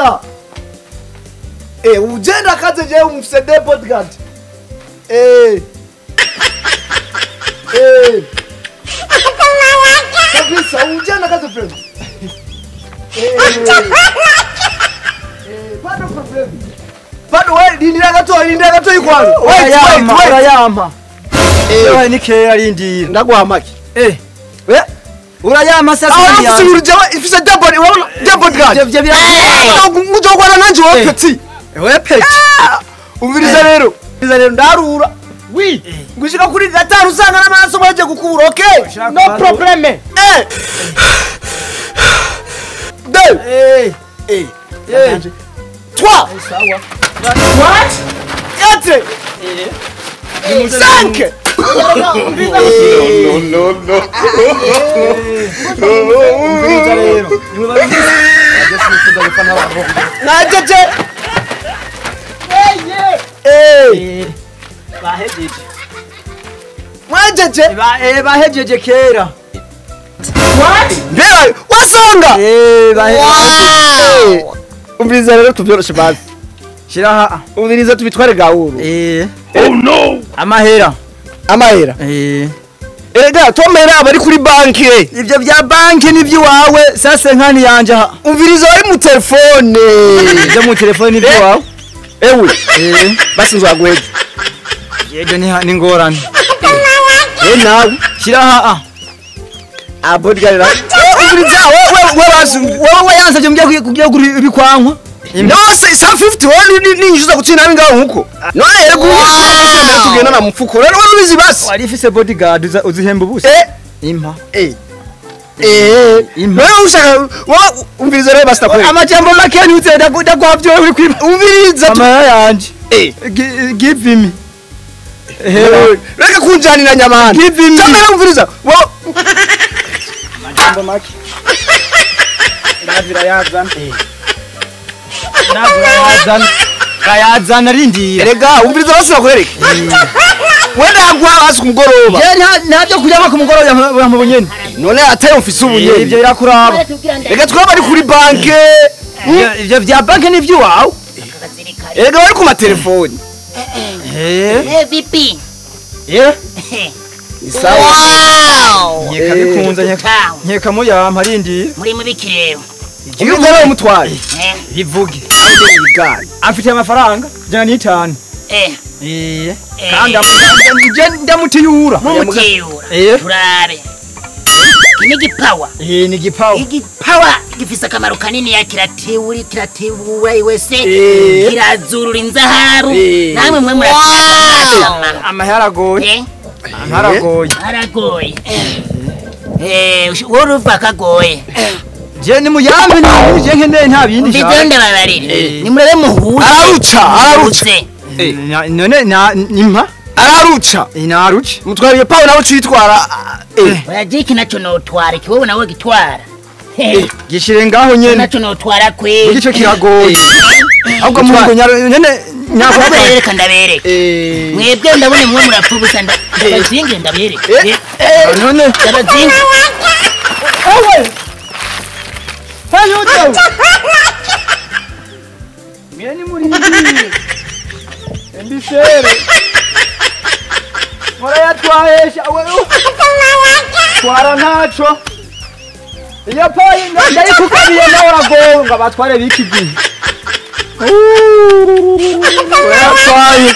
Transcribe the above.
Kabisa. Ugenda kaze je umfise bodyguard. Kabisa ugenda kaze friend. Bado problem. Bado wewe lindira gato ikwanza. Wait. Urayampa. Ni kera rindira. Ndaguha make. Urayampa sasa ni. Ah, ifise double bodyguard. Ivyo bira. Ngujogwana nanje wowe petit. Wewe petit. Umviriza rero. Umviriza rero ndarura. Oui. Ngushika kuri gatanu usanga n'amaraso baje gukubura, okay? No probleme. 2 3 What? 4 5 No no no. Umviriza rero. Najeje. Bahejeje. Mwajeje. Bahejeje kera. What? Mbera wasonga. Bahejeje. Umviriza rero tuvyoroshe basi. Shiraha. Umviriza tubitware gahuru. Oh no. Amahera. Amahera. Erega tomera abari kuri banki. Ivyo vya banki nivyo wawe sase nkani yanje. Umviriza bari mu telefone. Ivyo mu telefone nivyo wawe. Ewe. Basi nzagweje. Yego ni ngorane. Nawe shiraha. Ah bodyguard. Umviriza wewe basi wewe yansavye mgiye kugiye kuri ibikwankwa. No se 150 wewe ni njuza gutsinda ngaho nkuko. None rero gushemera tugenda na mfuko. Rero wewe ubizi basi. Wari ifise bodyguard uzihemba ubusa. Impa. Impa. Wewe ushaka wewe umviriza rero basi takwera. Amajambo make ntuze ndaguha byo uri kwiba. Umviriza amara yanje. Give me. Reka kunjanira nyamana. Give me. Tamera umviriza. Wewe amajambo make. Ndavira yazana. Ndavira kayazana rindira. Erega umviriza basi nakwereke. Wenda agwa basi kumugoroba. Je ntabyo kujya ku mugoroba yamubunyene. None ataye mfise ubunyene. Ivyo birakuraba. Reka twaba ari kuri banke. Ivyo vya banke nivyo wawe. Erega bari ku matelefoni. VP. Isawa. Nkeka bikunze nkeka muyampa rindira. Muri mubiki rero. Umugore umutwaye. Bivuge. Afite amafaranga 105. Kandi ndamutiyura. Mumutiyura. Turabe. Ni gipawa. Ni gipawa. Igipawa gifise akamaro kanini ya kiratewuri kiratewura wese kirazurura inzahabu. Namwe mwe murasama. Amahera agoye. Amahera aragoye. Wowe uruva kagoye. Je ni muyambe ni je nkeneye nta bindi. Mbigende babarire. Ni murebe muhuze. Araruca. None na nimpa araruca. Inaruca. Mutwariye pawe nawe citwara. Oya jiki naco notwara ki wowe nawe gitwara. Gishire ngaho nyene. Naco notwara kwe. Igico kiragoye. Ahubwo mungu nyene nyakubereka ndabereke. Mwebwe ndabone mwe murapfa ubusa ndabazinge ndabereke. None ndabazinge. Ewe. Hayudo. Mwene muri Mbisere. Murayatwahesha wewe. Twara ntaco. Iyo payi ndayikugabiye nawe uragonga batware biki gihe. Murayatwaye.